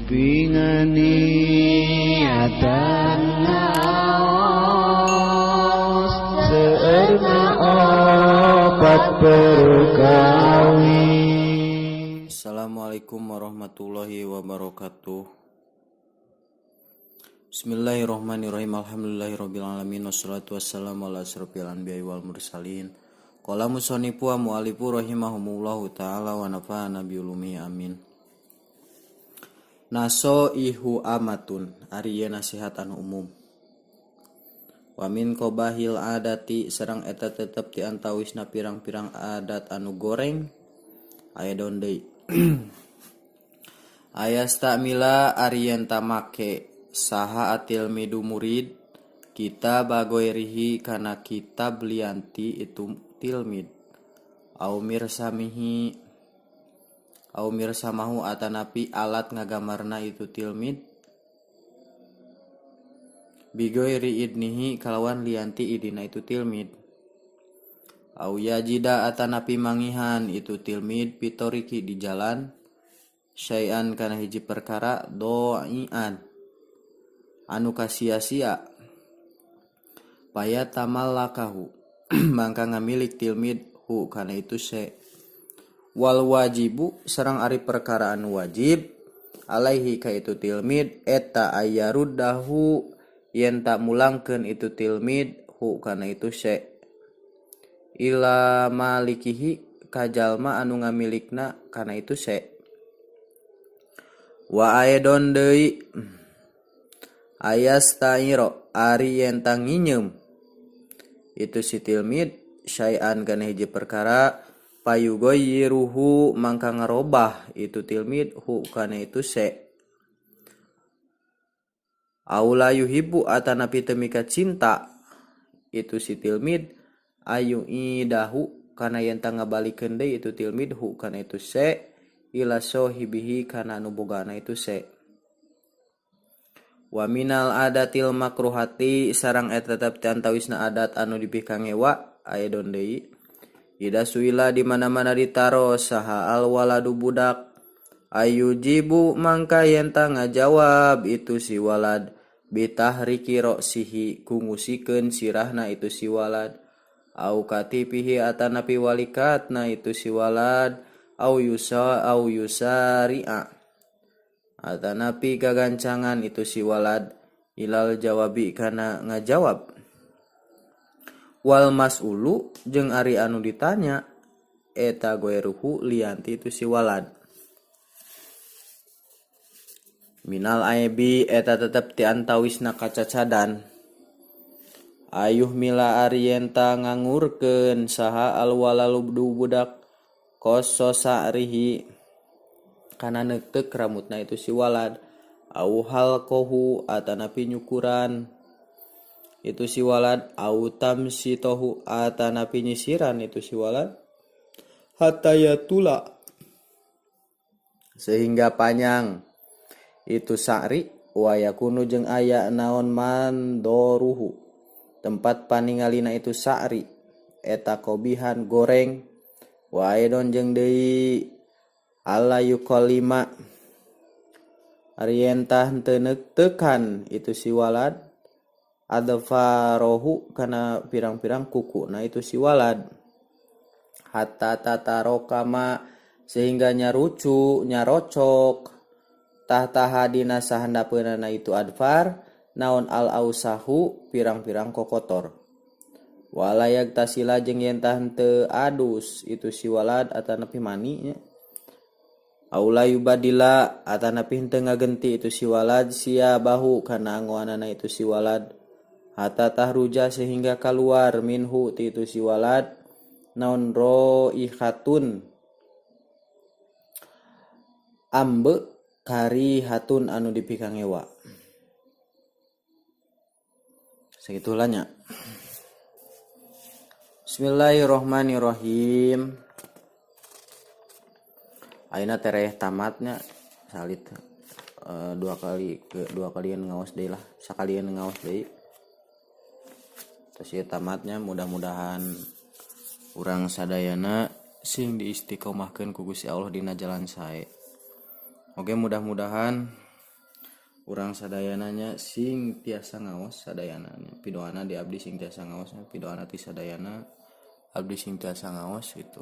Pingani atan ngaos seueurna opat perkawis. Assalamualaikum warahmatullahi wabarakatuh. Bismillahirrahmanirrahim. Alhamdulillahirabbil alamin wassalatu wassalamu ala asrofil anbiya'i wal mursalin. Qala musannifu wa muallifu rahimahumullahu taala wa nafa'ana bi ulumihi, amin. Nasoihu amatun, ari ieu nasihat anu umum. Wa min qabahil adati, sareng eta tetep ti antawisna pirang-pirang adat anu goreng aya daun deui. Ayastamila ari yen make saha atilmidu murid kitab ghairihi kana kitab lianti itu tilmid au mirsamihi au mirsamahu atanapi alat ngagamarna itu tilmid bighairi idnihi kalawan lianti idina itu tilmid au yajida atanapi mangihan itu tilmid fitoriki di jalan syai'an kana hiji perkara doian anu kasia-sia payatamallakahu mangka ngamilik tilmid hu kana itu se wal wajibu sareng ari perkara anu wajib alaihi ka itu tilmid eta ayaruddahu yen tak mulangkeun itu tilmid hu kana itu se ila malikihi ka jalma anu ngamilikna kana itu se wa aedon deui ayastairo ari yen nginyeum itu si tilmid syai'an kana hiji perkara payughayyiruhu mangka ngarobah itu tilmid hu kana itu se au la yuhibbu atanapi teu mika cinta itu si tilmid ayu idahu kana yen ngabalikeun deui itu tilmid hu kana itu se ila sahibihi kana anu bogana itu se. Wa minal adatil makruhati sareng eta tetep ti antawisna adat anu dipikangewa aya don deui ida suila di mana-mana ditaros saha al waladu budak ayujibu mangka yen ngajawab itu si walad bitahriki roksihi ku ngusikeun sirahna itu si walad au katifihi atanapi walikatna itu si walad au yusa au yusari'a atanapi gagancangan itu si walad ilal jawabi kana ngajawab wal mas'ulu jeung ari anu ditanya eta ghairuhu lianti itu si walad. Minal aibi eta tetep ti antawisna kacacadan ayuh mila ari yen ngangurkeun saha al walalu budak qosso sa'rihi kana neuteuk rambutna itu si walad au halqohu atanapi nyukuran itu si walad au tamsyitohu atanapi nyisiran itu si walad hatta yatula sehingga panjang itu sa'ri wa yakunu jeung aya naon mandoruhu tempat paningalina itu sa'ri eta kobihan goreng wa aidon jeung deui alla yuqallima ari yen tah henteu neuktekan itu si walad adfarohu kana pirang-pirang kuku nah itu si walad hatta tatarokama sehingga nyarucu nyarocok tahtaha dina sahandapeunana itu adfar naon al ausahu pirang-pirang kokotor wala yagtasila jeung yen tah henteu adus itu si walad atanapi mani nya aula yubadila atanapi henteu ngagenti itu si walad siabahu kana angoanana itu si walad hatta tahruja sehingga keluar minhu ti itu si walad naon roihatun ambe karihatun anu dipikangewa. Segitulah nya. Bismillahirrahmanirrahim. Ayeuna tereh tamatnya salit dua kali ke dua kalian ngaos deui lah, sakalian ngaos deui. Terus ieu tamatnya, mudah-mudahan urang sadayana sing diistiqomahkeun ku Gusti Allah dina jalan sae. Oke, mudah-mudahan Urang sadayananya sing tiasa ngaos sadayananya. Pidoana di abdi sing tiasa ngaos, pidoana ti sadayana abdi sing tiasa ngaos gitu.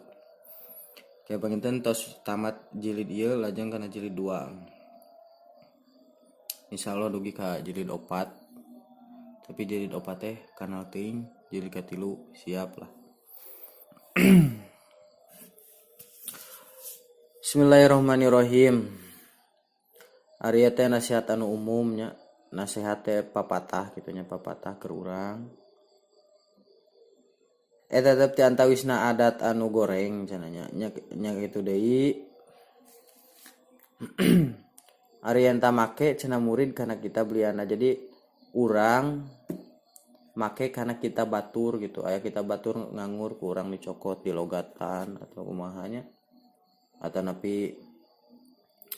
Kayak panginten tos tamat jilid ieu lajeng kana jilid 2. Insyaallah dugi ka jilid 4. Tapi jilid 4 teh kanal teuing, jilid katilu siap lah. Bismillahirrahmanirrahim. Ari teh nasihat anu umumnya, nasihat teh papatah kitu nya, papatah keur urang. Eta tetep ti antawisna adat anu goreng cenah nya, nya kitu deui. Ari enta make cenah murid kana kitab liana. Jadi urang make kana kitab batur gitu. Aya kitab batur nganggur ku urang dicokot di logatan atau kumaha nya. Atanapi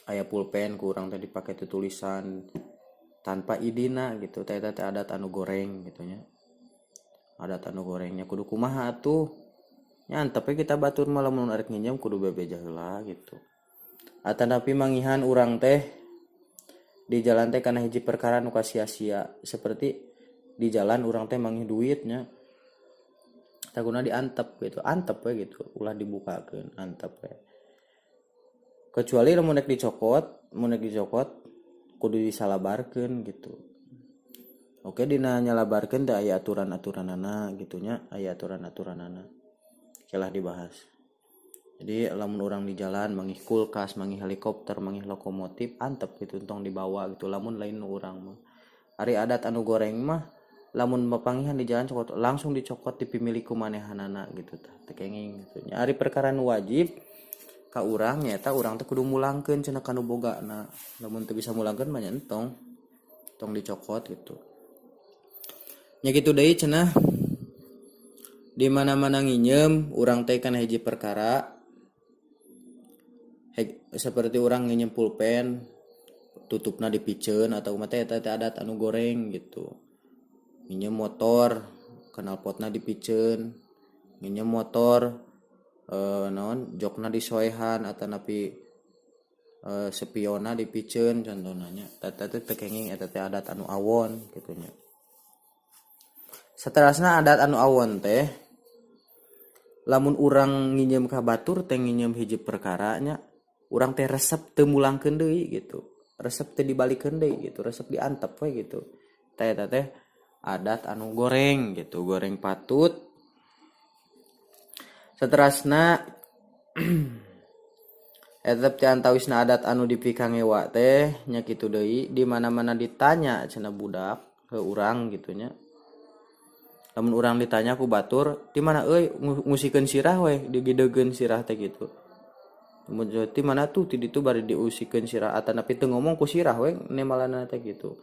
aya pulpen ku urang teh dipake tulisan tanpa idina gitu. Teh eta teh adat anu goreng gitu nya. Adat anu gorengnya kudu kumaha atuh. Nya antep we kita batur mah lamun arek nginjem kudu bebeja heula gitu. Atanapi mangihan urang teh di jalan teh kana hiji perkara nu kasia-sia, seperti di jalan urang teh mangih duitnya. Taguna diantep gitu, antep we gitu, ulah dibukakeun, antep we. Kecuali lamun rek dicokot, mun rek dicokot kudu disalabarkeun gitu. Oke, dina nyalabarkeun teh aya aturan-aturanana gitu nya, aya aturan-aturanana. Kelah dibahas. Jadi lamun urang di jalan mangih kulkas, mangih helikopter, mangih lokomotif, antep gitu tong dibawa gitu lamun lain nu urang mah. Ari adat anu goreng mah lamun papangihan di jalan cokot langsung dicokot dipimilih ku manehanana gitu tah, teu kenging gitu nya. Ari perkara nu wajib ka urang nyaeta urang teh kudu mulangkeun cenah ka nu bogana. Lamun teu bisa mulangkeun mah nya entong, tong dicokot gitu. Nya kitu deui cenah di mana-mana nginjem urang teh kana hiji perkara seperti urang nginjem pulpen tutupna dipiceun atau kumaha teh eta teh adat anu goreng gitu. Nginjem motor knalpotna dipiceun, nginjem motor naon jokna disoehan atanapi spionna dipiceun contohna nya. Eta teh teu kenging eta teh adat anu awon kitu nya. Saterasna adat anu awon teh lamun urang nginjem ka batur teh nginjem hiji perkara nya, urang teh resep teu mulangkeun deui gitu. Resep teu dibalikeun deui gitu, resep diantep we gitu. Tah eta teh adat anu goreng gitu, goreng patut. Saterasna eta teh antawisna adat anu dipikangewa teh nya kitu deui, di mana-mana ditanya cenah budak ke urang gitu nya. Lamun urang ditanya ku batur, di mana euy ngusikeun sirah we, digidegeun sirah teh gitu. Mun di mana tuh ti ditu bari diusikeun sirah atanapi teu ngomong ku sirah we nemalanna teh gitu.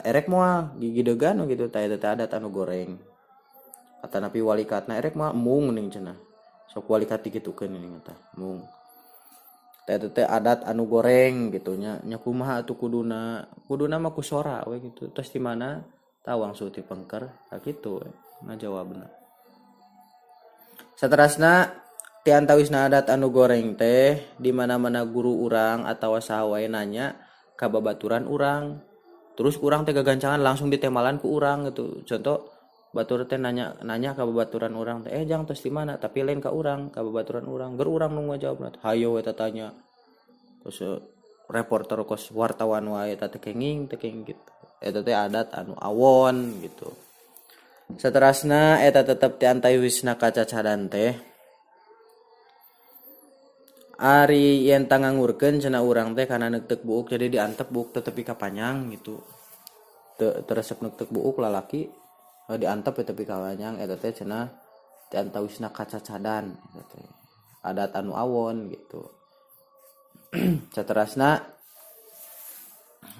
Erek moal gigidegan gitu tah eta teh adat anu goreng. Atanapi walikatna erek moal mung ning cenah. Sok walikat dikitukeun ning eta mung. Tah eta teh adat anu goreng gitu nya. Nya kumaha atuh kuduna? Kuduna mah ku sora we gitu. Tos di mana? Tah wangsul ti pengker ka kitu we ngajawabna. Saterasna ti antawisna adat anu goreng teh di mana-mana guru urang atawa saha wae nanya ka babaturan urang. Terus urang teh gagancangan langsung ditemalan ku urang gitu. Contoh batur teh nanya ka babaturan urang teh, jang tos di mana? Tapi lain ka urang, ka babaturan urang. Ger urang nu ngajawabna, hayo eta tanya. Terus reporter kos wartawan wae eta teh kenging, teh kenging gitu. Eta teh adat anu awon gitu. Saterasna eta tetep ti antawisna kacacadan teh. Ari yen tangangurkeun cenah urang teh kana neukteup buuk, jadi diantep buuk teh tepi ka panjang gitu. Teu resep neukteup buuk lalaki diantep teh tepi ka panjang eta teh cenah ti antawisna kacacadan eta teh. Adat anu awon gitu. Saterasna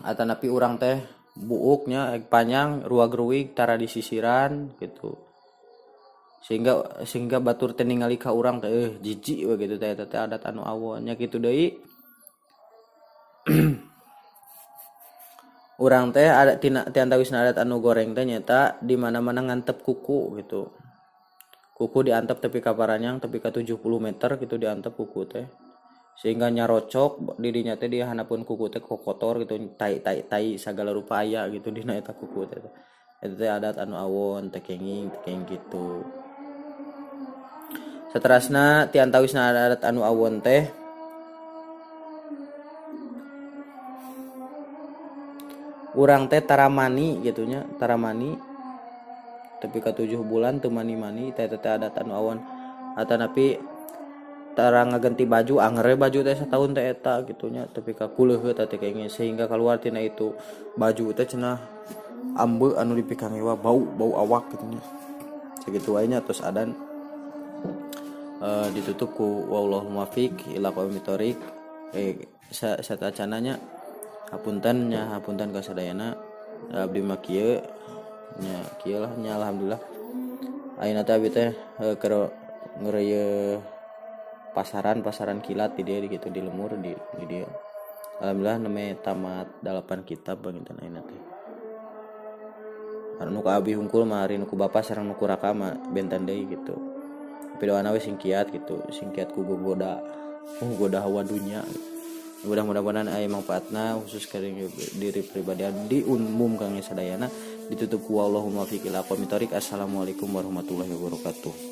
atanapi urang teh buuknya panjang ruag-ruig tara disisiran gitu. Sehingga batur teh ningali ka urang teh jijik we gitu teh eta teh adat anu awon nya kitu deui. Urang teh ada tina ti antawisna adat anu goreng teh nyaeta di mana-mana ngantep kuku gitu. Kuku diantep tepi ka paranyang tepi ka 70 meter gitu diantep kuku teh. Sehingga nyarocok di dinya teh di handapeun kuku teh kokotor gitu, tai tai tai sagala rupa aya gitu dina eta kuku teh. Eta teh adat anu awon teh kenging teh kenging gitu. Saterasna ti antawisna adat anu awon teh urang teh taramani gitu nya, taramani tapi ka 7 bulan teu mani-mani teh teh adat anu awon. Atanapi tara ngaganti baju angere baju teh sataun teh eta gitu nya, tapi ka kuleuheut teh kenging sehingga keluar tina itu baju teh cenah ambe anu dipikangewa bau bau awak gitu nya. Sakitu wae nya tos adan. Ditutup ku wallahu muwaffiq ila aqwamit thoriq. Satacana nya hapunten nya, hapunten ka sadayana. Abdi mah kieu nya, kieu lah nya, alhamdulillah. Ayeuna teh abdi teh keur ngeureuyeun pasaran kilat di dieu gitu, di lemur di dieu. Alhamdulillah neme tamat 8 kitab banginten ayeuna teh. Anu ka abi hungkul mah ari nu ku bapa sareng nu ku raka mah benten deui gitu. Tapi doana we sing kiat gitu, sing kiat ku gogoda, gogoda hawa dunya. Mudah-mudahan aya manfaatna khusus ka diri pribadi abdi umum kang sadayana. Ditutup ku Allahumma fiqil aqwamit thoriq. Assalamualaikum warahmatullahi wabarakatuh.